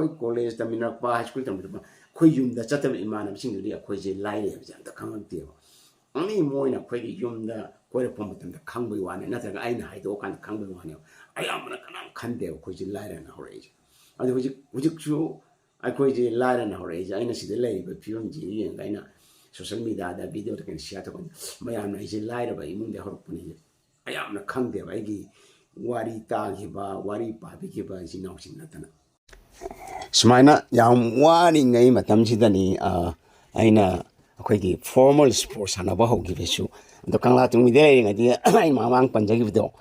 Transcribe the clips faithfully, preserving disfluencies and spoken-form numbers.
ꯑꯩꯈꯣꯏ college ꯇꯝꯃꯤꯟꯅꯔꯛꯄ, high school ꯇꯝꯃꯤꯟꯅꯔꯛꯄ, ꯑꯩꯈꯣꯏ ꯌꯨꯝꯗ ꯆꯠꯇꯕ ꯏꯃꯥꯟꯅꯕꯁꯤꯡꯗꯨꯗꯤ ꯑꯩꯈꯣꯏꯁꯦ ꯂꯥꯏꯔꯩ ꯍꯥꯏꯕꯁꯦ ꯑꯝꯇ ꯈꯪꯉꯛꯇꯦꯕ꯫ ꯑꯣꯡꯂꯤ ꯃꯣꯏꯅ ꯑꯩꯈꯣꯏꯒꯤ ꯌꯨꯝꯗ ꯀꯣꯏꯔꯛꯄ ꯃꯇꯝꯗ ꯈꯪꯕꯒꯤ ꯋꯥꯅꯤ, ꯅꯠꯇ꯭ꯔꯒ ꯑꯩꯅ ꯍꯥꯏꯗꯣꯛꯑꯀꯥꯟꯗ ꯈꯪꯕꯒꯤ ꯋꯥꯅꯦꯕ꯫ ꯑꯌꯥꯝꯕꯅ ꯀꯅꯥꯝ ꯈꯟꯗꯦꯕ ꯑꯩꯈꯣꯏꯁꯦ ꯂꯥꯏꯔꯅ ꯍꯧꯔꯛꯏꯁꯦ꯫ ꯑꯗꯣ ꯍꯧꯖꯤꯛ, ꯍꯧꯖꯤꯛꯁꯨ ꯑꯩꯈꯣꯏꯁꯦ ꯂꯥꯏꯔꯅ ꯍꯧꯔꯛꯏꯁꯦ꯫ ꯑꯩꯅ ꯁꯤꯗ ꯂꯩꯔꯤꯕ ꯐꯤꯕꯝꯁꯤ ꯌꯦꯡꯉꯒ, ꯑꯩꯅ ꯁꯣꯁꯦꯜ ꯃꯦꯗꯤꯌꯥꯗ ꯚꯤꯗꯤꯑꯣꯗ ꯀꯩꯅꯣ ꯁꯤꯌꯥꯔ ꯇꯧꯕ ꯃꯌꯥꯝꯅ ꯑꯩꯁꯦ ꯂꯥꯏꯔꯕ ꯏꯃꯨꯡꯗꯒꯤ ꯍꯧꯔꯛꯄꯅꯤ, ꯑꯌꯥꯝꯕꯅ ꯈꯪꯗꯦꯕ꯫ ꯑꯩꯒꯤ ꯋꯥꯔꯤ ꯇꯥꯈꯤꯕ, ꯋꯥꯔꯤ ꯄꯥꯕꯤꯈꯤꯕ ꯏꯆꯤꯟ ꯏꯅꯥꯎꯁꯤꯡ ꯅꯠꯇꯅ꯫ ꯁꯨꯃꯥꯏꯅ ꯌꯥꯝ ꯋꯥꯔꯤꯉꯩ ꯃꯇꯝꯁꯤꯗꯅꯤ, ꯑ, ꯑꯩꯅ ꯑꯩꯈꯣꯏꯒꯤ ꯐꯣꯔꯃꯦꯜ ꯁ꯭ꯄꯣꯔꯠ ꯁꯥꯟꯅꯕ ꯍꯧꯈꯤꯕꯁꯨ꯫ ꯑꯗꯣ ꯀꯪꯂꯥ ꯇꯨꯡꯕꯤꯗ ꯂꯩꯔꯤꯉꯩꯗꯤ ꯑꯩ ꯃꯃꯥꯡ ꯄꯟꯖꯈꯤꯕꯗꯣ,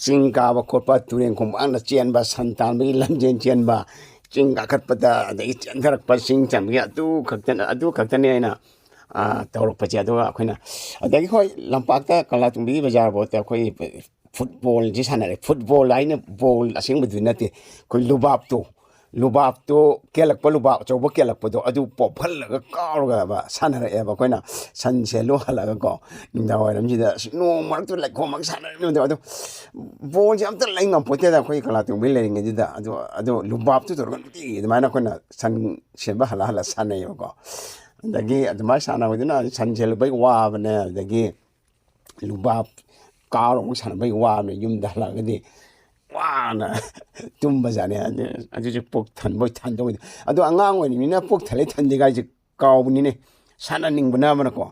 ꯆꯤꯡ ꯀꯥꯕ ꯈꯣꯠꯄ, ꯇꯨꯔꯦꯟ ꯈꯣꯡꯕꯥꯟꯗ ꯆꯦꯟꯕ, ꯁꯟ ꯇꯥꯟꯕꯒꯤ ꯂꯝꯖꯦꯟ ꯆꯦꯟꯕ, ꯆꯤꯡ ꯀꯥꯈꯠꯄꯗ, ꯑꯗꯒꯤ ꯆꯦꯟꯊꯔꯛꯄ, ꯆꯤꯡ ꯆꯟꯕꯒꯤ, ꯑꯗꯨ ꯈꯛꯇꯅ, ꯑꯗꯨ ꯈꯛꯇꯅꯤ ꯑꯩꯅ, ꯑ, ꯇꯧꯔꯛꯄꯁꯦ꯫ ꯑꯗꯨꯒ ꯑꯩꯈꯣꯏꯅ, ꯑꯗꯒꯤ ꯍꯣꯏ, ꯂꯝꯄꯥꯛꯇ ꯀꯪꯂꯥ ꯇꯨꯡꯕꯤꯒꯤ ꯕꯖꯥꯔ ꯐꯥꯎꯗ ꯑꯩꯈꯣꯏ ꯐꯨꯠꯕꯣꯜꯁꯤ ꯁꯥꯟꯅꯔꯦ꯫ ꯐꯨꯠꯕꯣꯜ ꯍꯥꯏꯅ ꯕꯣꯜ ꯑꯁꯦꯡꯕꯗꯨ ꯅꯠꯇꯦ, ꯑꯩꯈꯣꯏ ꯂꯨꯕꯥꯞꯇꯣ, ꯂꯨꯕꯥꯞꯇꯣ, ꯀꯦꯜꯂꯛꯄ, ꯂꯨꯕꯥꯞ ꯑꯆꯧꯕ ꯀꯦꯜꯂꯛꯄꯗꯣ, ꯑꯗꯨ ꯄꯣꯞꯍꯜꯂꯒ ꯀꯥꯎꯔꯒ ꯁꯥꯟꯅꯔꯛꯑꯦꯕ ꯑꯩꯈꯣꯏꯅ꯫ ꯁꯟ ꯁꯦꯜꯂꯨ ꯍꯜꯂꯛꯑꯒꯀꯣ, ꯅꯨꯡꯗꯥꯡ ꯋꯥꯏꯔꯝꯁꯤꯗ ꯑꯁ ꯅꯣꯡ ꯃꯔꯛꯇꯨ ꯂꯩꯈꯣꯝ ꯃꯔꯛ ꯁꯥꯟꯅꯔꯛꯏꯅꯦ꯫ ꯑꯗꯣ ꯕꯣꯜꯁꯦ ꯑꯝꯇ ꯂꯩ ꯉꯝꯄꯣꯠꯇꯦꯗ ꯑꯩꯈꯣꯏ ꯀꯪꯂꯥ ꯇꯣꯡꯕꯤ ꯂꯩꯔꯤꯉꯩꯗꯨꯗ꯫ ꯑꯗꯣ, ꯑꯗꯣ ꯂꯨꯕꯥꯞꯇꯨ ꯇꯧꯔꯒ ꯅꯨꯡꯇꯤꯒꯤ ꯑꯗꯨꯃꯥꯏꯅ ꯑꯩꯈꯣꯏꯅ ꯁꯟ ꯁꯦꯟꯕ ꯍꯜꯂ ꯍꯜꯂ ꯁꯥꯟꯅꯩꯌꯦꯕꯀꯣ꯫ ꯑꯗꯒꯤ ꯑꯗꯨꯃꯥꯏꯅ ꯁꯥꯟꯅꯕꯗꯨꯅ ꯁꯟ ꯁꯦꯜꯂꯨꯕꯩ ꯋꯥꯕꯅꯦ, ꯑꯗꯒꯤ ꯂꯨꯕꯥꯞ ꯀꯥꯎꯔ ꯑꯃꯨꯛ ꯁꯥꯟꯅꯕꯩ ꯋꯥꯕꯅꯦ꯫ ꯌꯨꯝꯗ ꯍꯜꯂꯛꯑꯒꯗꯤ ꯋꯥꯅ ꯇꯨꯝꯕꯖꯥꯠꯅꯦ꯫ ꯑꯗꯨ, ꯑꯗꯨꯁꯨ ꯄꯨꯛ ꯊꯟꯕꯣꯏ ꯊꯟꯗꯕꯣꯏ꯫ ꯑꯗꯣ ꯑꯉꯥꯡ ꯑꯣꯏꯔꯤꯃꯤꯅ ꯄꯨꯛ ꯊꯜꯂꯦ ꯊꯟꯗꯦꯒꯥꯏꯁꯦ ꯀꯥꯎꯕꯅꯤꯅꯦ, ꯁꯥꯟꯅꯅꯤꯡꯕꯅ ꯑꯃꯅꯀꯣ꯫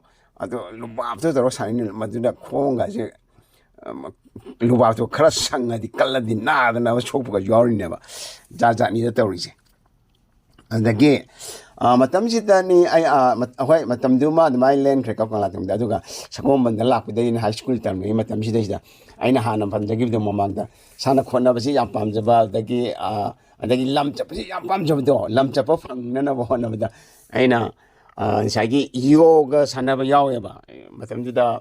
ꯑꯗꯣ ꯂꯨꯕꯥꯞꯇ ꯇꯧꯔꯒ ꯁꯥꯟꯅꯅꯤ, ꯃꯗꯨꯗ ꯈꯣꯡꯒꯁꯦ, ꯑꯝ, ꯂꯨꯕꯥꯞꯇꯣ ꯈꯔ ꯁꯪꯉꯗꯤ, ꯀꯜꯂꯗꯤ ꯅꯥꯗꯅꯕ ꯁꯣꯛꯄꯒ ꯌꯥꯎꯔꯤꯅꯦꯕ꯫ ꯖꯥꯠ ꯖꯥꯠꯅꯤꯗ ꯇꯧꯔꯤꯁꯦ꯫ ꯑꯗꯒꯤ, ꯑ, ꯃꯇꯝꯁꯤꯗꯅꯤ ꯑꯩ, ꯑ, ꯃꯠ-, ꯍꯣꯏ, ꯃꯇꯝꯗꯨꯃ ꯑꯗꯨꯃꯥꯏꯅ ꯂꯦꯟꯈ꯭ꯔꯦꯀꯣ ꯀꯪꯂꯥ ꯇꯣꯡꯕꯤꯗ꯫ ꯑꯗꯨꯒ ꯁꯒꯣꯜꯕꯟꯗ ꯂꯥꯛꯄꯗꯒꯤ ꯑꯩꯅ ꯍꯥꯏ ꯁ꯭ꯀꯨꯜ ꯇꯝꯂꯤꯉꯩ ꯃꯇꯝꯁꯤꯗꯩꯁꯤꯗ ꯑꯩꯅ ꯍꯥꯟꯅ ꯄꯟꯖꯈꯤꯕꯗꯣ ꯃꯃꯥꯡꯗ, ꯁꯥꯟꯅ ꯈꯣꯠꯅꯕꯁꯤ ꯌꯥꯝ ꯄꯥꯝꯖꯕ, ꯑꯗꯒꯤ, ꯑ, ꯑꯗꯒꯤ ꯂꯝ ꯆꯠꯄꯁꯤ ꯌꯥꯝ ꯄꯥꯝꯖꯕꯗꯣ, ꯂꯝ ꯆꯠꯄ ꯐꯪꯅꯅꯕ ꯍꯣꯠꯅꯕꯗ ꯑꯩꯅ, ꯑ, ꯉꯁꯥꯏꯒꯤ ꯌꯣꯒ ꯁꯥꯟꯅꯕ ꯌꯥꯎꯋꯦꯕ꯫ ꯃꯇꯝꯗꯨꯗ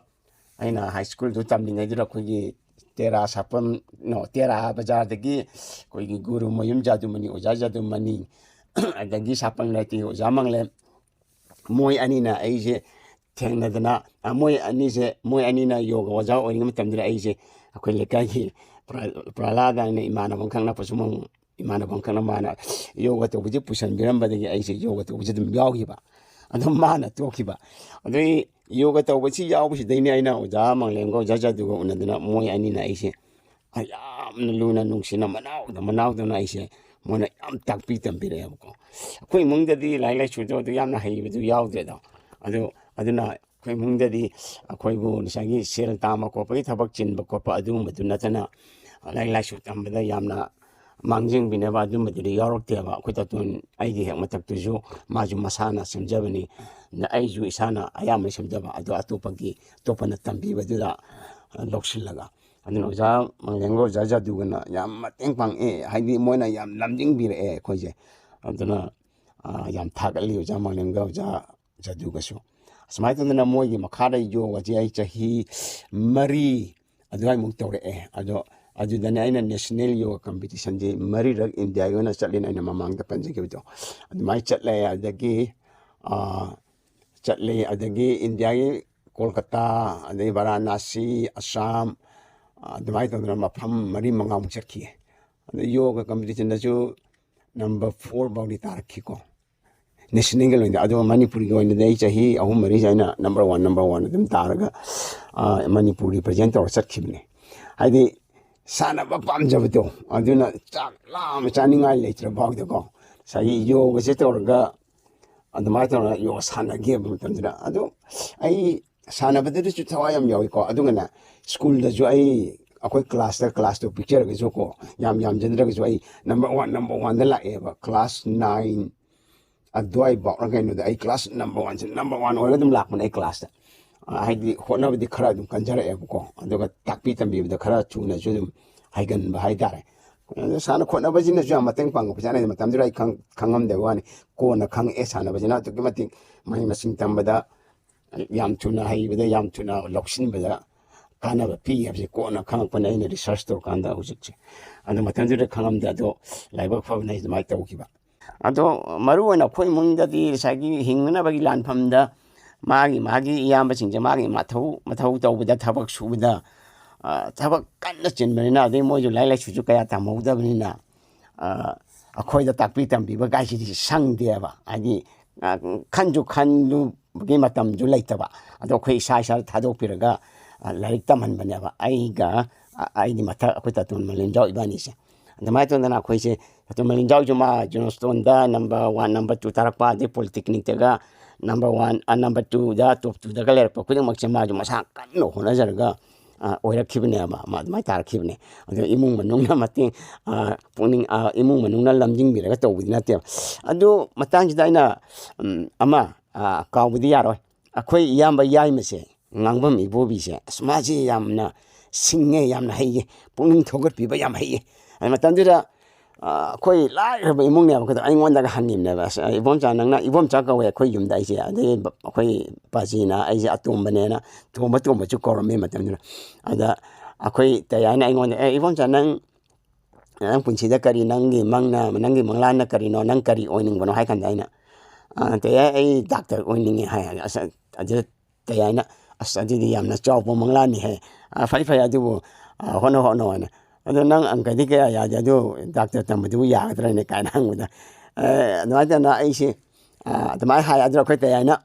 ꯑꯩꯅ ꯍꯥꯏ ꯁ꯭ꯀꯨꯜꯗꯨ ꯇꯝꯂꯤꯉꯩꯗꯨꯗ ꯑꯩꯈꯣꯏꯒꯤ ꯇꯦꯔꯥ ꯁꯥꯄꯝ, ꯅꯣ, ꯇꯦꯔꯥ ꯕꯖꯥꯔꯗꯒꯤ ꯑꯩꯈꯣꯏꯒꯤ ꯒꯨꯔꯨ ꯃꯌꯨꯝ ꯖꯥꯗꯨꯃꯅꯤ, ꯑꯣꯖꯥ ꯖꯥꯗꯨꯃꯅꯤ, ꯑꯗꯒꯤ ꯁꯥꯄꯝ ꯂꯥꯏꯇꯤ ꯑꯣꯖꯥ ꯃꯪꯂꯦꯝ, ꯃꯣꯏ ꯑꯅꯤꯅ ꯑꯩꯁꯦ ꯊꯦꯡꯅꯗꯅ, ꯑ, ꯃꯣꯏ ꯑꯅꯤꯁꯦ, ꯃꯣꯏ ꯑꯅꯤꯅ ꯌꯣꯒ ꯑꯣꯖꯥ ꯑꯣꯏꯔꯤꯉꯩ ꯃꯇꯝꯗꯨꯗ ꯑꯩꯁꯦ ꯑꯩꯈꯣꯏ ꯂꯩꯀꯥꯏꯒꯤ ꯄ꯭ꯔ-, ꯄ꯭ꯔꯍꯂꯥꯗ ꯍꯥꯏꯅ ꯏꯃꯥꯟꯅꯕ ꯑꯃꯈꯛ ꯅꯛꯄꯁꯨ ꯑꯃꯨꯛ ꯏꯃꯥꯟꯅꯕ ꯑꯃꯈꯛꯅ ꯃꯥꯅ ꯌꯣꯒ ꯇꯧꯕꯁꯤ ꯄꯨꯁꯟꯕꯤꯔꯝꯕꯗꯒꯤ ꯑꯩꯁꯦ ꯌꯣꯒ ꯇꯧꯕꯁꯤ ꯑꯗꯨꯝ ꯌꯥꯎꯈꯤꯕ꯫ ꯑꯗꯨꯝ ꯃꯥꯅ ꯇꯣꯛꯈꯤꯕ꯫ ꯑꯗꯨꯒꯤ ꯌꯣꯒ ꯇꯧꯕꯁꯤ ꯌꯥꯎꯕꯁꯤꯗꯩꯅꯦ ꯑꯩꯅ ꯑꯣꯖꯥ ꯃꯪꯂꯦꯝꯒ ꯑꯣꯖꯥ ꯖꯥꯗꯨꯒ ꯎꯅꯗꯅ ꯃꯣꯏ ꯑꯅꯤꯅ ꯑꯩꯁꯦ ꯌꯥꯝꯅ ꯂꯨꯅ ꯅꯨꯡꯁꯤꯅ ꯃꯅꯥꯎꯗ ꯃꯅꯥꯎꯗꯧꯅ ꯑꯩꯁꯦ ꯃꯣꯏꯅ ꯌꯥꯝ ꯇꯥꯛꯄꯤ ꯇꯝꯕꯤꯔꯛꯑꯦꯕꯀꯣ꯫ ꯑꯩꯈꯣꯏ ꯏꯃꯨꯡꯗꯗꯤ ꯂꯥꯏꯔꯤꯛ ꯂꯥꯏꯁꯨꯗꯣ ꯑꯗꯨ ꯌꯥꯝꯅ ꯍꯩꯕꯗꯨ ꯌꯥꯎꯗ꯭ꯔꯦꯗꯣ꯫ ꯑꯗꯨ, ꯑꯗꯨꯅ ꯑꯩꯈꯣꯏ ꯏꯃꯨꯡꯗꯗꯤ ꯑꯩꯈꯣꯏꯕꯨ ꯉꯁꯥꯏꯒꯤ ꯁꯦꯜ ꯇꯥꯟꯕ ꯈꯣꯠꯄꯒꯤ ꯊꯕꯛ ꯆꯤꯟꯕ ꯈꯣꯠꯄ ꯑꯗꯨꯒꯨꯝꯕꯗꯨ ꯅꯠꯇꯅ ꯂꯥꯏꯔꯤꯛ ꯂꯥꯏꯁꯨ ꯇꯝꯕꯗ ꯌꯥꯝꯅ ꯃꯥꯡꯖꯤꯟꯕꯤꯅꯕ ꯑꯗꯨꯝꯕꯗꯨꯗꯤ ꯌꯥꯎꯔꯛꯇꯦꯕ꯫ ꯑꯩꯈꯣꯏ ꯇꯥꯇꯣꯟ ꯑꯩꯒꯤ ꯍꯦꯛ ꯃꯊꯛꯇꯨꯁꯨ ꯃꯥꯁꯨ ꯃꯁꯥꯅ ꯁꯦꯝꯖꯕꯅꯤ꯫ ꯑꯗ ꯑꯩꯁꯨ ꯏꯁꯥꯅ ꯑꯌꯥꯝꯕ ꯁꯦꯝꯖꯕ, ꯑꯗꯣ ꯑꯇꯣꯞꯄꯒꯤ, ꯑꯇꯣꯞꯄꯅ ꯇꯝꯕꯤꯕꯗꯨꯗ ꯂꯧꯁꯤꯜꯂꯒ꯫ ꯑꯗꯨꯅ ꯑꯣꯖꯥ ꯃꯪꯂꯦꯝꯒ ꯑꯣꯖꯥ ꯖꯥꯗꯨꯒꯅ ꯌꯥꯝ ꯃꯇꯦꯡ ꯄꯥꯡꯉꯛꯑꯦ, ꯍꯥꯏꯗꯤ ꯃꯣꯏꯅ ꯌꯥꯝ ꯂꯝꯖꯤꯡꯕꯤꯔꯛꯑꯦ ꯑꯩꯈꯣꯏꯁꯦ꯫ ꯑꯗꯨꯅ, ꯑ, ꯌꯥꯝ ꯊꯥꯒꯠꯂꯤ ꯑꯣꯖꯥ ꯃꯪꯂꯦꯝꯒ ꯑꯣꯖꯥ ꯖꯥꯗꯨꯒꯁꯨ꯫ ꯑꯁꯨꯃꯥꯏꯅ ꯇꯧꯗꯅ ꯃꯣꯏꯒꯤ ꯃꯈꯥꯗ ꯌꯣꯒꯁꯦ ꯑꯩ ꯆꯍꯤ ꯃꯔꯤ ꯑꯗꯨꯋꯥꯏꯃꯨꯛ ꯇꯧꯔꯛꯑꯦ꯫ ꯑꯗꯣ ꯑꯗꯨꯗꯅꯦ ꯑꯩꯅ ꯅꯦꯁꯅꯦꯜ ꯌꯣꯒ ꯀꯝꯄꯤꯇꯤꯁꯟꯁꯦ ꯃꯔꯤꯔꯛ ꯏꯟꯗꯤꯌꯥꯒꯤ ꯑꯣꯏꯅ ꯆꯠꯂꯦꯅ ꯑꯩꯅ ꯃꯃꯥꯡꯗ ꯄꯟꯖꯈꯤꯕꯗꯣ ꯑꯗꯨꯃꯥꯏꯅ ꯆꯠꯂꯦ꯫ ꯑꯗꯒꯤ, ꯑ, ꯆꯠꯂꯦ꯫ ꯑꯗꯒꯤ ꯏꯟꯗꯤꯌꯥꯒꯤ ꯀꯣꯜꯀꯇꯥ, ꯑꯗꯩ ꯚꯥꯔꯥꯅꯥꯁꯤ, ꯑꯁꯥꯝ, ꯑꯗꯨꯃꯥꯏꯅ ꯇꯧꯗꯅ ꯃꯐꯝ ꯃꯔꯤ ꯃꯉꯥꯃꯨꯛ ꯆꯠꯈꯤꯌꯦ꯫ ꯑꯗ ꯌꯣꯒ ꯀꯝꯄꯤꯇꯤꯁꯟꯗꯁꯨ ꯅꯝꯕꯔ ꯐꯣꯔ ꯐꯥꯎꯗꯤ ꯇꯥꯔꯛꯈꯤꯀꯣ, ꯅꯦꯁꯅꯦꯜꯒꯤ ꯑꯣꯏꯅ꯫ ꯑꯗꯨꯒ ꯃꯅꯤꯄꯨꯔꯒꯤ ꯑꯣꯏꯅꯗꯤ ꯑꯩ ꯆꯍꯤ ꯑꯍꯨꯝ ꯃꯔꯤꯁꯦ ꯑꯩꯅ ꯅꯝꯕꯔ ꯋꯥꯟ, ꯅꯝꯕꯔ ꯋꯥꯟ ꯑꯗꯨꯝ ꯇꯥꯔꯒ, ꯑ, ꯃꯅꯤꯄꯨꯔ ꯔꯤꯄ꯭ꯔꯖꯦꯟ ꯇꯧꯔ ꯆꯠꯈꯤꯕꯅꯦ꯫ ꯍꯥꯏꯗꯤ ꯁꯥꯟꯅꯕ ꯄꯥꯝꯖꯕꯗꯣ, ꯑꯗꯨꯅ ꯆꯥꯛ ꯂꯥꯝꯃ ꯆꯥꯅꯤꯡꯉꯥꯏ ꯂꯩꯇ꯭ꯔ ꯐꯥꯎꯗꯀꯣ, ꯉꯁꯥꯏꯒꯤ ꯌꯣꯒꯁꯦ ꯇꯧꯔꯒ ꯑꯗꯨꯃꯥꯏꯅ ꯇꯧꯔꯒ ꯌꯣꯒ ꯁꯥꯟꯅꯈꯤꯕ ꯃꯇꯝꯗꯨꯗ꯫ ꯑꯗꯣ ꯑꯩ ꯁꯥꯟꯅꯕꯗꯨꯗꯁꯨ ꯊꯋꯥꯏ ꯌꯥꯝ ꯌꯥꯎꯏꯀꯣ꯫ ꯑꯗꯨꯒꯅꯦ, ꯁ꯭ꯀꯨꯜꯗꯁꯨ ꯑꯩ, ꯑꯩꯈꯣꯏ ꯀ꯭ꯂꯥꯁꯇ, ꯀ꯭ꯂꯥꯁꯇꯣ ꯄꯤꯛꯆꯔꯒꯁꯨꯀꯣ, ꯌꯥꯝ ꯌꯥꯝꯖꯗ꯭ꯔꯒꯁꯨ ꯑꯩ ꯅꯝꯕꯔ ꯋꯥꯟ, ꯅꯝꯕꯔ ꯋꯥꯟꯗ ꯂꯥꯛꯑꯦꯕ꯫ ꯀ꯭ꯂꯥꯁ ꯅꯥꯏꯟ ꯑꯗꯨꯋꯥꯏꯐꯥꯎꯔ ꯀꯩꯅꯣꯗ ꯑꯩ ꯀ꯭ꯂꯥꯁ ꯅꯝꯕꯔ ꯋꯥꯟꯁꯦ, ꯅꯝꯕꯔ ꯋꯥꯟ ꯑꯣꯏꯔꯒ ꯑꯗꯨꯝ ꯂꯥꯛꯄꯅꯦ ꯑꯩ ꯀ꯭ꯂꯥꯁꯇ꯫ ꯑ, ꯍꯥꯏꯗꯤ ꯍꯣꯠꯅꯕꯗꯤ ꯈꯔ ꯑꯗꯨꯝ ꯀꯟꯖꯔꯛꯑꯦꯕꯀꯣ, ꯑꯗꯨꯒ ꯇꯥꯛꯄꯤ ꯇꯝꯕꯤꯕꯗ ꯈꯔ ꯊꯨꯅꯁꯨ ꯑꯗꯨꯝ ꯍꯩꯒꯟꯕ ꯍꯥꯏꯇꯥꯔꯦ꯫ ꯑꯗ ꯁꯥꯟꯅ ꯈꯣꯠꯅꯕꯁꯤꯅꯁꯨ ꯌꯥꯝ ꯃꯇꯦꯡ ꯄꯥꯡꯕ ꯄꯩꯁꯥ ꯂꯩ꯫ ꯃꯇꯝꯗꯨꯗ ꯑꯩ ꯈꯪ-, ꯈꯪꯉꯝꯗꯕ ꯋꯥꯅꯤ꯫ ꯀꯣꯟꯅ ꯈꯪꯉꯛꯑꯦ, ꯁꯥꯟꯅꯕꯁꯤꯅ ꯑꯗꯨꯛꯀꯤ ꯃꯇꯤꯛ ꯃꯍꯩ ꯃꯁꯤꯡ ꯇꯝꯕꯗ ꯌꯥꯝ ꯊꯨꯅ ꯍꯩꯕꯗ, ꯌꯥꯝ ꯊꯨꯅ ꯂꯧꯁꯤꯟꯕꯗ ꯀꯥꯟꯅꯕ ꯄꯤ ꯍꯥꯏꯕꯁꯦ ꯀꯣꯟꯅ ꯈꯪꯉꯛꯄꯅꯦ, ꯑꯩꯅ ꯔꯤꯁꯔꯁ ꯇꯧꯔꯀꯥꯟꯗ ꯍꯧꯖꯤꯛꯁꯦ꯫ ꯑꯗꯣ ꯃꯇꯝꯗꯨꯗ ꯈꯪꯉꯝꯗꯦ꯫ ꯑꯗꯣ ꯂꯥꯏꯕꯛ ꯐꯕꯅ ꯑꯩ ꯑꯗꯨꯃꯥꯏꯅ ꯇꯧꯈꯤꯕ꯫ ꯑꯗꯣ ꯃꯔꯨ ꯑꯣꯏꯅ ꯑꯩꯈꯣꯏ ꯏꯃꯨꯡꯗꯗꯤ ꯉꯁꯥꯏꯒꯤ ꯍꯤꯡꯅꯅꯕꯒꯤ ꯂꯥꯟꯐꯝꯗ ꯃꯥꯒꯤ, ꯃꯥꯒꯤ ꯏꯌꯥꯝꯕꯁꯤꯡꯁꯦ ꯃꯥꯒꯤ ꯃꯊꯧ, ꯃꯊꯧ ꯇꯧꯕꯗ, ꯊꯕꯛ ꯁꯨꯕꯗ, ꯑ, ꯊꯕꯛ ꯀꯟꯅ ꯆꯤꯟꯕꯅꯤꯅ, ꯑꯗꯩ ꯃꯣꯏꯁꯨ ꯂꯥꯏꯔꯤꯛ ꯂꯥꯏꯁꯨꯁꯨ ꯀꯌꯥ ꯇꯝꯍꯧꯗꯕꯅꯤꯅ, ꯑꯩꯈꯣꯏꯗ ꯇꯥꯛꯄꯤ ꯇꯝꯕꯤꯕ ꯀꯥꯏꯁꯤꯗꯤ ꯁꯪꯗꯦꯕ꯫ ꯍꯥꯏꯗꯤ, ꯈꯟꯁꯨ ꯈꯟꯂꯨꯕꯒꯤ ꯃꯇꯝꯁꯨ ꯂꯩꯇꯕ꯫ ꯑꯗꯣ ꯑꯩꯈꯣꯏ ꯏꯁꯥ ꯏꯁꯥꯗ ꯊꯥꯗꯣꯛꯄꯤꯔꯒ ꯂꯥꯏꯔꯤꯛ ꯇꯝꯍꯟꯕꯅꯦꯕ꯫ ꯑꯩꯒ ꯑꯩꯒꯤ ꯃꯊꯛ ꯑꯩꯈꯣꯏ ꯇꯥꯇꯣꯟ ꯃꯂꯦꯝꯖꯥꯎ ꯏꯕꯥꯅꯤꯁꯦ꯫ ꯑꯗꯨꯃꯥꯏꯅ ꯇꯧꯗꯅ ꯑꯩꯈꯣꯏꯁꯦ ꯇꯥꯇꯣꯟ ꯃꯂꯦꯝꯖꯥꯎꯁꯨ ꯃꯥ ꯖꯣꯟꯁꯇꯣꯟꯗ ꯅꯝꯕꯔ ꯋꯥꯟ, ꯅꯝꯕꯔ ꯇꯨ ꯊꯥꯔꯛꯄ, ꯑꯗꯩ ꯄꯣꯂꯤꯇꯦꯛꯅꯤꯛꯇꯒ ꯅꯝꯕꯔ ꯋꯥꯟ, ꯅꯝꯕꯔ ꯇꯨꯗ, ꯇꯣꯞ ꯇꯨꯗꯒ ꯂꯩꯔꯛꯄ ꯈꯨꯗꯤꯡꯃꯛꯁꯦ ꯃꯥꯁꯨ ꯃꯁꯥ ꯀꯟꯅ ꯍꯣꯠꯅꯖꯔꯒ ꯑꯣꯏꯔꯛꯈꯤꯕꯅꯦꯕ꯫ ꯃꯥ ꯑꯗꯨꯃꯥꯏꯅ ꯇꯥꯔꯛꯈꯤꯕꯅꯦ꯫ ꯑꯗꯣ ꯏꯃꯨꯡ ꯃꯅꯨꯡꯅ ꯃꯇꯦꯡ, ꯄꯨꯛꯅꯤꯡ, ꯏꯃꯨꯡ ꯃꯅꯨꯡꯅ ꯂꯝꯖꯤꯡꯕꯤꯔꯒ ꯇꯧꯕꯗꯤ ꯅꯠꯇꯦꯕ꯫ ꯑꯗꯨ ꯃꯇꯥꯡꯁꯤꯗ ꯑꯩꯅ ꯑꯃ ꯀꯥꯎꯕꯗꯤ ꯌꯥꯔꯣꯏ꯫ ꯑꯩꯈꯣꯏ ꯏꯌꯥꯝꯕ ꯌꯥꯏꯃꯁꯦ, ꯉꯥꯡꯕꯝ ꯏꯕꯣꯕꯤꯁꯦ, ꯑꯁ, ꯃꯥꯁꯤ ꯌꯥꯝꯅ ꯁꯤꯡꯉꯦ, ꯌꯥꯝꯅ ꯍꯩꯌꯦ, ꯄꯨꯛꯅꯤꯡ ꯊꯧꯒꯠꯄꯤꯕ ꯌꯥꯝ ꯍꯩꯌꯦ꯫ ꯑꯗꯨ ꯃꯇꯝꯗꯨꯗ ꯑꯩꯈꯣꯏ ꯂꯥꯏꯔꯕ ꯏꯃꯨꯡꯅꯦꯕ꯫ ꯑꯩꯈꯣꯏꯗꯣ ꯑꯩꯉꯣꯟꯗꯒ ꯍꯪꯉꯤꯕꯅꯦꯕ꯫ "ꯑꯁ, ꯏꯕꯣꯝꯆꯥ, ꯅꯪꯅ", ꯏꯕꯣꯝꯆꯥ ꯀꯧꯋꯦ ꯑꯩꯈꯣꯏ ꯌꯨꯝꯗ ꯑꯩꯁꯦ꯫ ꯑꯗꯩ ꯑꯩꯈꯣꯏ ꯄꯥꯖꯤꯅ ꯑꯩꯁꯦ ꯑꯇꯣꯝꯕꯅꯦꯅ, ꯇꯣꯝꯕ ꯇꯣꯝꯕꯁꯨ ꯀꯧꯔꯝꯃꯤ ꯃꯇꯝꯗꯨꯗ꯫ ꯑꯗ ꯑꯩꯈꯣꯏ ꯇꯌꯥꯏꯅ ꯑꯩꯉꯣꯟꯗ, "ꯑꯦ, ꯏꯕꯣꯝꯆꯥ, ꯅꯪ, ꯅꯪ ꯄꯨꯟꯁꯤꯗ ꯀꯔꯤ, ꯅꯪꯒꯤ ꯃꯪꯅ, ꯅꯪꯒꯤ ꯃꯪꯂꯥꯟꯅ ꯀꯔꯤꯅꯣ, ꯅꯪ ꯀꯔꯤ ꯑꯣꯏꯅꯤꯡꯕꯅꯣ?" ꯍꯥꯏ ꯀꯥꯟꯗ ꯑꯩꯅ, "ꯑ, ꯇꯌꯥꯏ, ꯑꯩ ꯗꯥꯛꯇꯔ ꯑꯣꯏꯅꯤꯡꯉꯦ" ꯍꯥꯏ꯫ ꯑꯁ, ꯑꯗꯨꯗ ꯇꯌꯥꯏꯅ, "ꯑꯁ, ꯑꯗꯨꯗꯤ ꯌꯥꯝꯅ ꯆꯥꯎꯕ ꯃꯪꯂꯥꯟꯅꯤꯍꯦ꯫ ꯑ, ꯐꯩ, ꯐꯩ, ꯑꯗꯨꯕꯨ, ꯑ, ꯍꯣꯠꯅꯧ, ꯍꯣꯠꯅꯧ" ꯍꯥꯏꯅ꯫ "ꯑꯗꯣ ꯅꯪ ꯑꯪꯀꯗꯤ ꯀꯌꯥ ꯌꯥꯗꯦ, ꯑꯗꯨ ꯗꯥꯛꯇꯔ ꯇꯝꯕꯗꯨꯕꯨ ꯌꯥꯒꯗ꯭ꯔꯅꯦ?" ꯀꯥꯏꯅ ꯍꯪꯕꯗ, ꯑꯦ, ꯑꯗꯨꯃꯥꯏꯅ ꯇꯧꯗꯅ ꯑꯩꯁꯦ, ꯑ, ꯑꯗꯨꯃꯥꯏꯅ ꯍꯥꯏ꯫ ꯑꯗꯨ ꯑꯩꯈꯣꯏ ꯇꯌꯥꯏꯅ,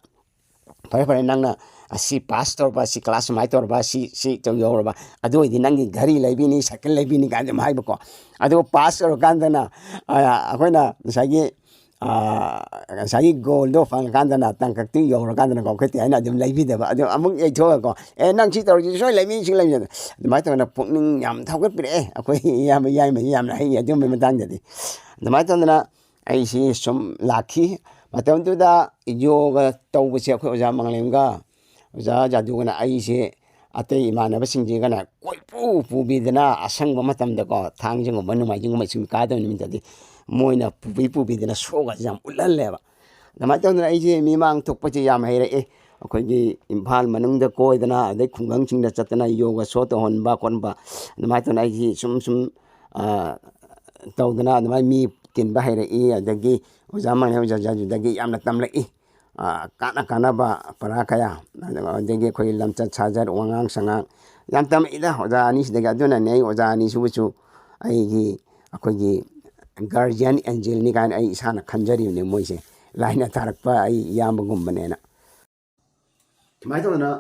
"ꯐꯔꯦ, ꯐꯔꯦ, ꯅꯪꯅ ꯑꯁꯤ ꯄꯥꯁ ꯇꯧꯔꯕ, ꯁꯤ ꯀ꯭ꯂꯥꯁ ꯁꯨꯃꯥꯏꯅ ꯇꯧꯔꯕ, ꯁꯤ, ꯁꯤ ꯇꯧ ꯌꯧꯔꯕ, ꯑꯗꯨ ꯑꯣꯏꯗꯤ ꯅꯪꯒꯤ ꯘꯔꯤ ꯂꯩꯕꯤꯅꯤ, ꯁꯥꯏꯀꯜ ꯂꯩꯕꯤꯅꯤ" ꯀꯥꯏꯅ ꯑꯗꯨꯝ ꯍꯥꯏꯕꯀꯣ꯫ ꯑꯗꯨꯒ ꯄꯥꯁ ꯇꯧꯔꯀꯥꯟꯗꯅ, ꯑ, ꯑꯩꯈꯣꯏꯅ ꯉꯁꯥꯏꯒꯤ, ꯑ, ꯉꯁꯥꯏꯒꯤ ꯒꯣꯜꯗꯣ ꯐꯪꯉꯀꯥꯟꯗꯅ, ꯇꯥꯡꯀꯛꯇꯨ ꯌꯧꯔꯀꯥꯟꯗꯅꯀꯣ, ꯑꯩꯈꯣꯏ ꯇꯌꯥꯏꯅ ꯑꯗꯨꯝ ꯂꯩꯕꯤꯗꯕ꯫ ꯑꯗꯨ ꯑꯃꯨꯛ ꯌꯩꯊꯣꯛꯑꯒꯀꯣ, "ꯑꯦ, ꯅꯪ ꯁꯤ ꯇꯧꯔꯗꯤ ꯁꯣꯏ ꯂꯩꯕꯤꯅꯤ, ꯁꯤ ꯂꯩꯕꯤꯅꯤ", ꯑꯗꯨꯃꯥꯏꯅ ꯇꯧꯗꯅ ꯄꯨꯛꯅꯤꯡ ꯌꯥꯝ ꯊꯧꯒꯠꯄꯤꯔꯛꯑꯦ꯫ ꯑꯩꯈꯣꯏ ꯏꯌꯥꯝꯕ ꯌꯥꯏꯃꯁꯤ ꯌꯥꯝꯅ ꯍꯩ ꯑꯗꯨꯝꯕꯒꯤ ꯃꯇꯥꯡꯗꯗꯤ꯫ ꯑꯗꯨꯃꯥꯏꯅ ꯇꯧꯗꯅ ꯑꯩꯁꯤ ꯁꯨꯝ ꯂꯥꯛꯈꯤ꯫ ꯃꯇꯝꯗꯨꯗ ꯌꯣꯒ ꯇꯧꯕꯁꯦ ꯑꯩꯈꯣꯏ ꯑꯣꯖꯥ ꯃꯪꯂꯦꯝꯒ ꯑꯣꯖꯥ ꯖꯥꯗꯨꯒꯅ ꯑꯩꯁꯦ ꯑꯇꯩ ꯏꯃꯥꯟꯅꯕꯁꯤꯡꯁꯤꯒꯅ ꯀꯣꯏꯄꯨ ꯄꯨꯕꯤꯗꯅ, ꯑꯁꯪꯕ ꯃꯇꯝꯗꯀꯣ, ꯊꯥꯡꯖꯒꯨꯝꯕ, ꯅꯣꯡꯃꯥꯏꯖꯤꯡꯒꯨꯝꯕ ꯁ꯭ꯀꯨꯜ ꯀꯥꯗꯕ ꯅꯨꯃꯤꯠꯇꯗꯤ ꯃꯣꯏꯅ ꯄꯨꯕꯤ ꯄꯨꯕꯤꯗꯅ ꯁꯣꯒꯁꯦ ꯌꯥꯝ ꯎꯠꯍꯜꯂꯦꯕ꯫ ꯑꯗꯨꯃꯥꯏꯅ ꯇꯧꯗꯅ ꯑꯩꯁꯦ ꯃꯤꯃꯥꯡ ꯊꯣꯛꯄꯁꯦ ꯌꯥꯝ ꯍꯩꯔꯛꯑꯦ꯫ ꯑꯩꯈꯣꯏꯒꯤ ꯏꯝꯐꯥꯜ ꯃꯅꯨꯡꯗ ꯀꯣꯏꯗꯅ, ꯑꯗꯩ ꯈꯨꯡꯒꯪꯁꯤꯡꯗ ꯆꯠꯇꯅ ꯌꯣꯒ ꯁꯣ ꯇꯧꯍꯟꯕ ꯈꯣꯠꯍꯟꯕ, ꯑꯗꯨꯃꯥꯏꯅ ꯇꯧꯗꯅ ꯑꯩꯁꯤ ꯁꯨꯝ ꯁꯨꯝ, ꯑ, ꯇꯧꯗꯅ ꯑꯗꯨꯃꯥꯏꯅ ꯃꯤ ꯇꯤꯟꯕ ꯍꯩꯔꯛꯏ꯫ ꯑꯗꯒꯤ ꯑꯣꯖꯥ ꯃꯪꯂꯦꯝ, ꯑꯣꯖꯥ ꯖꯥꯗꯨꯗꯒꯤ ꯌꯥꯝꯅ ꯇꯝꯂꯛꯏ꯫ ꯑ, ꯀꯥꯟꯅ ꯀꯥꯟꯅꯕ ꯄꯔꯥ ꯀꯌꯥ, ꯑꯗꯒꯤ ꯑꯩꯈꯣꯏꯒꯤ ꯂꯝꯆꯠ ꯁꯥꯖꯠ, ꯋꯥꯉꯥꯡ ꯁꯉꯥꯡ ꯌꯥꯝ ꯇꯝꯃꯛꯏꯗ ꯑꯣꯖꯥ ꯑꯅꯤꯁꯤꯗꯒꯤ꯫ ꯑꯗꯨꯅꯅꯦ ꯑꯩ ꯑꯣꯖꯥ ꯑꯅꯤꯁꯤꯕꯨꯁꯨ ꯑꯩꯒꯤ, ꯑꯩꯈꯣꯏꯒꯤ guardian angelꯅꯤ ꯀꯥꯏꯅ ꯑꯩ ꯏꯁꯥꯅ ꯈꯟꯖꯔꯤꯕꯅꯦ꯫ ꯃꯣꯏꯁꯦ ꯂꯥꯏꯅ ꯊꯥꯔꯛꯄ ꯑꯩ ꯏꯌꯥꯝꯕꯒꯨꯝꯕꯅꯦꯅ꯫ ꯁꯨꯃꯥꯏꯅ ꯇꯧꯗꯅ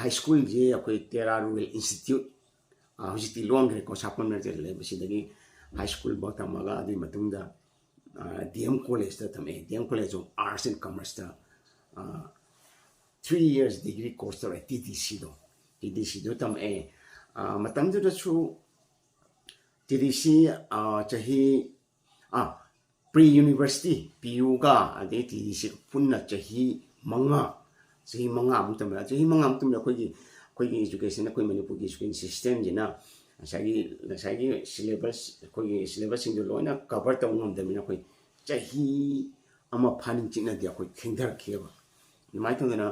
ꯍꯥꯏ ꯁ꯭ꯀꯨꯜꯁꯤ ꯑꯩꯈꯣꯏ ꯇꯦꯔꯥ ꯔꯨꯔꯦꯜ ꯏꯟꯁꯇꯤꯇ꯭ꯌꯨꯠ, ꯍꯧꯖꯤꯛꯇꯤ ꯂꯣꯟꯈ꯭ꯔꯦꯀꯣ, ꯁꯥꯄꯝ ꯂꯩꯕꯁꯤꯗꯒꯤ ꯍꯥꯏ ꯁ꯭ꯀꯨꯜꯐꯥꯎ ꯇꯝꯃꯒ ꯑꯗꯨꯒꯤ ꯃꯇꯨꯡꯗ ꯗꯤ ꯑꯦꯝ ꯀꯣꯂꯦꯖꯇ ꯊꯝꯃꯛꯑꯦ꯫ D M college of arts and ꯀꯃꯔꯁꯇ ꯊ꯭ꯔꯤ ꯏꯌꯔꯁ ꯗꯤꯒ꯭ꯔꯤ ꯀꯣꯔꯁ ꯇꯧꯔꯛꯑꯦ, ꯇꯤ ꯗꯤ ꯁꯤꯗꯣ꯫ ꯇꯤ ꯗꯤ ꯁꯤꯗꯣ ꯇꯝꯃꯛꯑꯦ꯫ ꯃꯇꯝꯗꯨꯗꯁꯨ ꯇꯤ ꯗꯤ ꯁꯤ ꯆꯍꯤ, ꯑꯥ, ꯄ꯭ꯔꯤ ꯌꯨꯅꯤꯚꯔꯁꯤꯇꯤ, ꯄꯤ ꯌꯨꯒ ꯑꯗꯩ ꯇꯤ ꯗꯤ ꯁꯤ ꯄꯨꯟꯅ ꯆꯍꯤ ꯃꯉꯥ, ꯆꯍꯤ ꯃꯉꯥꯃꯨꯛ ꯇꯝꯃꯦ꯫ ꯆꯍꯤ ꯃꯉꯥꯃꯨꯛ ꯇꯝꯕꯗ ꯑꯩꯈꯣꯏꯒꯤ, ꯑꯩꯈꯣꯏꯒꯤ ꯏꯖꯨꯀꯦꯁꯟ, ꯑꯩꯈꯣꯏ ꯃꯅꯤꯄꯨꯔꯒꯤ ꯏꯖꯨꯀꯦꯁꯟ ꯁꯤꯁꯇꯦꯝꯁꯤꯅ ꯉꯁꯥꯏꯒꯤ, ꯉꯁꯥꯏꯒꯤ ꯁꯤꯂꯦꯕꯁ, ꯑꯩꯈꯣꯏꯒꯤ ꯁꯤꯂꯦꯕꯁꯁꯤꯡꯗꯣ ꯂꯣꯏꯅ ꯀꯚꯔ ꯇꯧꯕ ꯉꯝꯗꯕꯅꯤꯅ ꯑꯩꯈꯣꯏ ꯆꯍꯤ ꯑꯃ ꯐꯥꯅꯤꯡ ꯆꯤꯠꯅꯗꯤ ꯑꯩꯈꯣꯏ ꯊꯦꯡꯊꯔꯛꯈꯤꯑꯕ꯫ ꯑꯗꯨꯃꯥꯏꯅ ꯇꯧꯗꯅ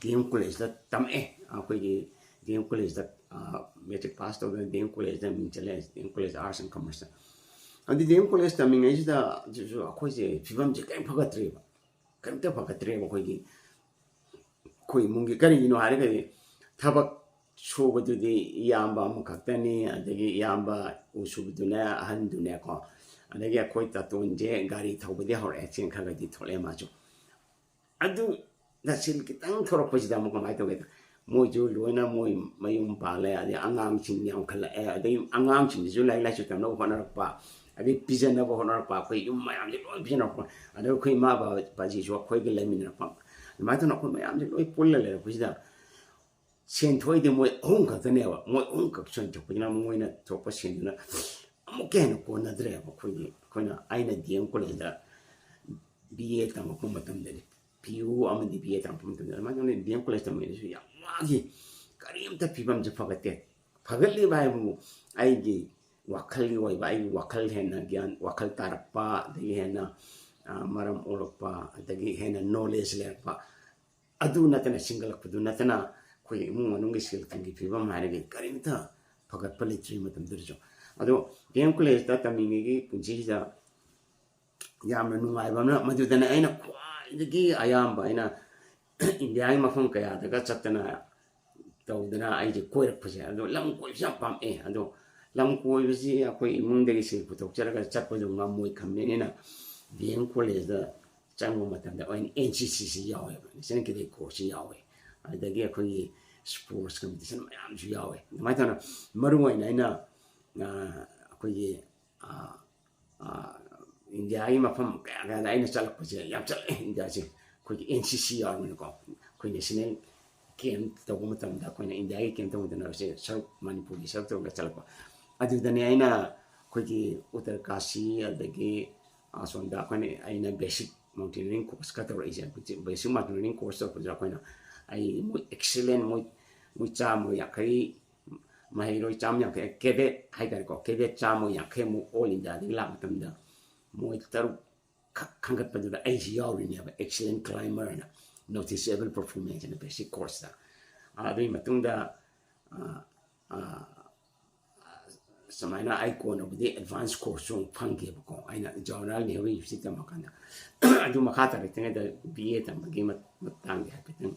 ꯗꯤ ꯑꯦꯝ ꯀꯣꯂꯦꯖꯇ ꯇꯝꯃꯛꯑꯦ꯫ ꯑꯩꯈꯣꯏꯒꯤ ꯗꯤ ꯑꯦꯝ ꯀꯣꯂꯦꯖꯇ ꯃꯦꯇ꯭ꯔꯤꯛ ꯄꯥꯁ ꯇꯧꯗꯅ ꯗꯤ ꯑꯦꯝ ꯀꯣꯂꯦꯖꯇ ꯃꯤꯡ ꯆꯜꯂꯦ, D M college arts and ꯀꯃꯔꯁꯇ꯫ ꯑꯗꯨꯗꯤ ꯗꯤ ꯑꯦꯝ ꯀꯣꯂꯦꯖ ꯇꯝꯃꯤꯉꯩꯁꯤꯗ ꯑꯗꯨꯁꯨ ꯑꯩꯈꯣꯏꯁꯦ ꯐꯤꯕꯝꯁꯦ ꯀꯔꯤꯝ ꯐꯒꯠꯇ꯭ꯔꯦꯕ, ꯀꯔꯤꯝꯇ ꯐꯒꯠꯇ꯭ꯔꯦꯕ ꯑꯩꯈꯣꯏꯒꯤ, ꯑꯩꯈꯣꯏ ꯏꯃꯨꯡꯒꯤ꯫ ꯀꯔꯤꯒꯤꯅꯣ ꯍꯥꯏꯔꯒꯗꯤ ꯊꯕꯛ ꯁꯨꯕꯗꯨꯗꯤ ꯏꯌꯥꯝꯕ ꯑꯃꯈꯛꯇꯅꯤ, ꯑꯗꯒꯤ ꯏꯌꯥꯝꯕ ꯎ ꯁꯨꯕꯗꯨꯅ ꯑꯍꯟꯗꯨꯅꯦꯀꯣ, ꯑꯗꯒꯤ ꯑꯩꯈꯣꯏ ꯇꯥꯇꯣꯟꯁꯦ ꯒꯥꯔꯤ ꯊꯧꯕꯗꯤ ꯍꯧꯔꯛꯑꯦ, ꯆꯦꯡ ꯈꯔ ꯈꯔꯗꯤ ꯊꯣꯛꯂꯛꯑꯦ ꯃꯥꯁꯨ꯫ ꯑꯗꯨ ꯅꯁꯤꯜ ꯈꯤꯇꯪ ꯊꯣꯔꯛꯄꯁꯤꯗ ꯑꯃꯨꯛ ꯀꯃꯥꯏꯅ ꯇꯧꯒꯦꯗ, ꯃꯣꯏꯁꯨ ꯂꯣꯏꯅ ꯃꯣꯏ ꯃꯌꯨꯝ ꯄꯥꯜꯂꯦ, ꯑꯗꯩ ꯑꯉꯥꯡꯁꯤꯡ ꯌꯥꯝꯈꯠꯂꯛꯑꯦ, ꯑꯗꯩ ꯑꯉꯥꯡꯁꯤꯡꯁꯤꯁꯨ ꯂꯥꯏꯔꯤꯛ ꯂꯥꯏꯁꯨ ꯇꯝꯅꯕ ꯍꯣꯠꯅꯔꯛꯄ, ꯑꯗꯩ ꯄꯤꯖꯅꯕ ꯍꯣꯠꯅꯔꯛꯄ, ꯑꯩꯈꯣꯏ ꯌꯨꯝ ꯃꯌꯥꯝꯁꯦ ꯂꯣꯏ ꯄꯤꯖꯅꯔꯛꯄ, ꯑꯗꯩ ꯑꯩꯈꯣꯏ ꯏꯃꯥ ꯕꯕꯥꯁꯤꯁꯨ ꯑꯩꯈꯣꯏꯒ ꯂꯩꯃꯤꯟꯅꯔꯛꯄ, ꯑꯗꯨꯃꯥꯏꯅ ꯇꯧꯅ ꯑꯩꯈꯣꯏ ꯃꯌꯥꯝꯁꯦ ꯂꯣꯏ ꯄꯨꯜꯂ ꯂꯩꯔꯛꯄꯁꯤꯗ ꯁꯦꯟ ꯊꯣꯛꯏꯗꯤ ꯃꯣꯏ ꯑꯍꯨꯝ ꯈꯛꯇꯅꯦꯕ, ꯃꯣꯏ ꯑꯍꯨꯝꯈꯛ ꯁꯦꯟ ꯊꯣꯛꯄꯁꯤꯅ ꯃꯣꯏꯅ ꯊꯣꯛꯄ ꯁꯦꯟꯗꯨꯅ ꯑꯃꯨꯛꯀ ꯍꯦꯟꯅ ꯀꯣꯟꯅꯗ꯭ꯔꯦꯕ꯫ ꯑꯩꯈꯣꯏꯒꯤ, ꯑꯩꯈꯣꯏꯅ, ꯑꯩꯅ ꯗꯤ ꯑꯦꯝ ꯀꯣꯂꯦꯖꯇ ꯕꯤ ꯑꯦ ꯇꯝꯃꯛꯄ ꯃꯇꯝꯗꯗꯤ, ꯄꯤ ꯌꯨ ꯑꯃꯗꯤ ꯕꯤ ꯑꯦ ꯇꯝꯃꯛꯄ ꯃꯇꯝꯗ ꯑꯗꯨꯃꯥꯏꯅ ꯇꯧꯅ ꯗꯤ ꯑꯦꯝ ꯀꯣꯂꯦꯖ ꯇꯝꯃꯤꯉꯩꯗꯁꯨ ꯌꯥꯝ ꯋꯥꯈꯤ꯫ ꯀꯔꯤꯝꯇ ꯐꯤꯕꯝꯁꯦ ꯐꯒꯠꯇꯦ꯫ ꯐꯒꯠꯂꯤꯕ ꯍꯥꯏꯕꯕꯨ ꯑꯩꯒꯤ ꯋꯥꯈꯜꯒꯤ ꯑꯣꯏꯕ, ꯑꯩꯒꯤ ꯋꯥꯈꯜ ꯍꯦꯟꯅ ꯒ꯭ꯌꯥꯟ, ꯋꯥꯈꯜ ꯇꯥꯔꯛꯄ, ꯑꯗꯒꯤ ꯍꯦꯟꯅ, ꯑ, ꯃꯔꯝ ꯑꯣꯛꯂꯛꯄ, ꯑꯗꯒꯤ ꯍꯦꯟꯅ ꯅꯣꯂꯦꯖ ꯂꯩꯔꯛꯄ, ꯑꯗꯨ ꯅꯠꯇꯅ, ꯁꯤꯡꯒꯠꯂꯛꯄꯗꯨ ꯅꯠꯇꯅ ꯑꯩꯈꯣꯏꯒꯤ ꯏꯃꯨꯡ ꯃꯅꯨꯡꯒꯤ ꯁꯦꯜ ꯊꯨꯝꯒꯤ ꯐꯤꯕꯝ ꯍꯥꯏꯔꯒꯗꯤ ꯀꯔꯤꯝꯇ ꯐꯒꯠꯄ ꯂꯩꯇ꯭ꯔꯤ ꯃꯇꯝꯗꯨꯗꯁꯨ꯫ ꯑꯗꯣ ꯗꯤ ꯑꯦꯝ ꯀꯣꯂꯦꯖꯇ ꯇꯝꯃꯤꯉꯩꯒꯤ ꯄꯨꯟꯁꯤꯁꯤꯗ ꯌꯥꯝꯅ ꯅꯨꯡꯉꯥꯏꯕ ꯑꯃꯅ, ꯃꯗꯨꯗꯅ ꯑꯩꯅ ꯈ꯭ꯋꯥꯏꯗꯒꯤ ꯑꯌꯥꯝꯕ ꯑꯩꯅ ꯏꯟꯗꯤꯌꯥꯒꯤ ꯃꯐꯝ ꯀꯌꯥꯗꯒ ꯆꯠꯇꯅ ꯇꯧꯗꯅ ꯑꯩꯁꯦ ꯀꯣꯏꯔꯛꯄꯁꯦ, ꯑꯗꯣ ꯂꯝ ꯀꯣꯏꯕꯁꯦ ꯌꯥꯝ ꯄꯥꯝꯃꯛꯑꯦ꯫ ꯑꯗꯣ ꯂꯝ ꯀꯣꯏꯕꯁꯤ ꯑꯩꯈꯣꯏ ꯏꯃꯨꯡꯗꯒꯤ ꯁꯦꯜ ꯄꯨꯊꯣꯛꯆꯔꯒ ꯆꯠꯄꯗꯣ ꯉꯝꯃꯣꯏ ꯈꯪꯕꯅꯤꯅ, ꯗꯤ ꯑꯦꯝ ꯀꯣꯂꯦꯖꯇ ꯆꯪꯕ ꯃꯇꯝꯗ ꯑꯩꯅ ꯑꯦꯟ ꯁꯤ ꯁꯤꯁꯤ ꯌꯥꯎꯋꯦꯕ, ꯅꯦꯁꯅꯦꯜ ꯀꯦꯗꯦꯠ ꯀꯣꯔꯁꯁꯤ ꯌꯥꯎꯋꯦ꯫ ꯑꯗꯒꯤ ꯑꯩꯈꯣꯏꯒꯤ ꯁ꯭ꯄꯣꯔꯠꯁ ꯀꯝꯄꯤꯇꯤꯁꯟ ꯃꯌꯥꯝꯁꯨ ꯌꯥꯎꯋꯦ꯫ ꯑꯗꯨꯃꯥꯏꯅ ꯇꯧꯅ ꯃꯔꯨ ꯑꯣꯏꯅ ꯑꯩꯅ ꯑꯩꯈꯣꯏꯒꯤ ꯏꯟꯗꯤꯌꯥꯒꯤ ꯃꯐꯝ ꯀꯌꯥ ꯀꯌꯥꯗ ꯑꯩꯅ ꯆꯠꯂꯛꯄꯁꯦ ꯌꯥꯝ ꯆꯠꯂꯛꯑꯦ꯫ ꯏꯟꯗꯤꯌꯥꯁꯦ ꯑꯩꯈꯣꯏꯒꯤ ꯑꯦꯟ ꯁꯤ ꯁꯤ ꯌꯥꯎꯔꯕꯅꯤꯅꯀꯣ, ꯑꯩꯈꯣꯏ ꯅꯦꯁꯅꯦꯜ ꯀꯦꯝ ꯇꯧꯕ ꯃꯇꯝꯗ, ꯑꯩꯈꯣꯏꯅ ꯏꯟꯗꯤꯌꯥꯒꯤ ꯀꯦꯝ ꯇꯧꯕ ꯃꯇꯝꯗ ꯁꯔꯨꯛ, ꯃꯅꯤꯄꯨꯔꯒꯤ ꯁꯔꯨꯛ ꯇꯧꯔꯒ ꯆꯠꯂꯛꯄ꯫ ꯑꯗꯨꯗꯅꯦ ꯑꯩꯅ ꯑꯩꯈꯣꯏꯒꯤ ꯎꯠꯇꯔꯀꯥꯁꯤ, ꯑꯗꯒꯤ ꯑꯁꯣꯝꯗ ꯑꯩꯈꯣꯏꯅ, ꯑꯩꯅ ꯕꯦꯁꯤꯛ ꯃꯥꯎꯟꯇꯦꯅꯤꯌꯔꯤꯡ ꯀꯣꯔꯁ ꯈꯔ ꯇꯧꯔꯛꯏꯁꯦ꯫ ꯕꯦꯁꯤꯛ ꯃꯥꯎꯟꯇꯦꯅꯤꯌꯔꯤꯡ ꯀꯣꯔꯁ ꯇꯧꯔꯛꯄꯁꯤꯗ ꯑꯩꯈꯣꯏꯅ, ꯑꯩ ꯃꯣꯏ ꯑꯦꯛꯁꯤꯂꯦꯟ, ꯃꯣꯏ ꯃꯣꯏ ꯆꯥꯝꯃ ꯌꯥꯡꯈꯩ, ꯃꯍꯩꯔꯣꯏ ꯆꯥꯝꯃ ꯌꯥꯡꯈꯩ, ꯀꯦꯗꯦꯠ ꯍꯥꯏꯇꯥꯔꯦꯀꯣ, ꯀꯦꯗꯦꯠ ꯆꯥꯝꯃ ꯌꯥꯡꯈꯩꯃꯨꯛ ꯑꯣꯜ ꯏꯟꯗꯤꯌꯥꯗꯒꯤ ꯂꯥꯛꯄ ꯃꯇꯝꯗ, ꯃꯣꯏ ꯇꯔꯨꯛ ꯈꯛ ꯈꯟꯒꯠꯄꯗꯨꯗ ꯑꯩꯁꯤ ꯌꯥꯎꯔꯤꯅꯦꯕ, ꯑꯦꯛꯁꯤꯂꯦꯟ ꯀ꯭ꯂꯥꯏꯝꯕꯔ ꯍꯥꯏꯅ, ꯅꯣꯇꯤꯁꯦꯕꯜ ꯄꯔꯐꯣꯔꯃꯦꯟꯁ ꯍꯥꯏꯅ ꯕꯦꯁꯤꯛ ꯀꯣꯔꯁꯇ꯫ ꯑꯗꯨꯒꯤ ꯃꯇꯨꯡꯗ ꯁꯨꯃꯥꯏꯅ ꯑꯩ ꯀꯣꯟꯅꯕꯨꯗꯤ ꯑꯦꯗꯚꯥꯟꯁ ꯀꯣꯔꯁꯁꯨ ꯑꯃꯨꯛ ꯐꯪꯈꯤꯕꯀꯣ, ꯑꯩꯅ ꯖꯋꯥꯍꯔꯂꯥꯜ ꯅꯦꯍꯔꯨ ꯌꯨꯅꯤꯚꯔꯁꯤꯇꯤ ꯇꯝꯃꯀꯥꯟꯗ꯫ ꯑꯗꯨ ꯃꯈꯥ ꯇꯥꯔꯛꯇ꯭ꯔꯤꯉꯩꯗ ꯕꯤ ꯑꯦ ꯇꯝꯕꯒꯤ ꯃꯇꯥꯡꯗꯤ ꯍꯥꯏꯐꯦꯠꯇꯪ